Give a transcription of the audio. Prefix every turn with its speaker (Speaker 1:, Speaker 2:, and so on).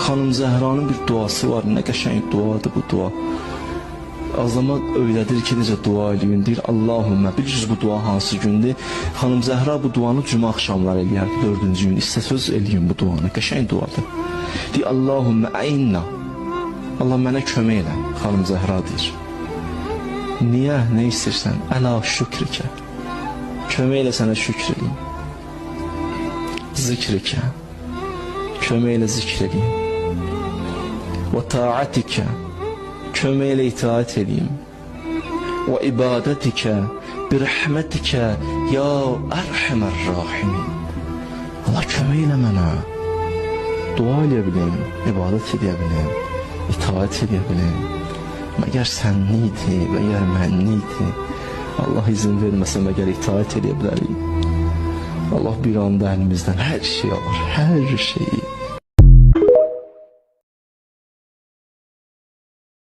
Speaker 1: Xanım Zəhranın bir duası var. Nə qəşəng duadır bu dua. Azama öyrədir ki, necə dua eləyin. Deyir, Allahümmə. Bilirsiniz bu dua hansı gündür? Xanım Zəhra bu duanı cümə axşamları eləyərdi, 4-cü gün. İstəsəz eləyin bu duanı. Qəşəng duadır. Deyir, Allahümmə əinna. Allah mənə kömək elə, xanım Zəhra deyir. Niyə? Nə istəyirsən? Əla şükrikə. Kömək elə sənə şükr eləyim. Zikrikə. Kömək elə zikr eləyim. Və taatikə. Kömək elə itaat eləyim. Və ibadətikə birəhmətikə ya ərhəmər rahimin. Allah kömək elə mənə. Dua eləyə bilim, ibadət eləyə bilim, itaat eləyə bilim. Məgər sənli idi, məgər mənli idi. Allah izin verməsə məgər itaat eləyə bilərik. Allah bir anda əlimizdən hər şeyi alır, hər şeyi.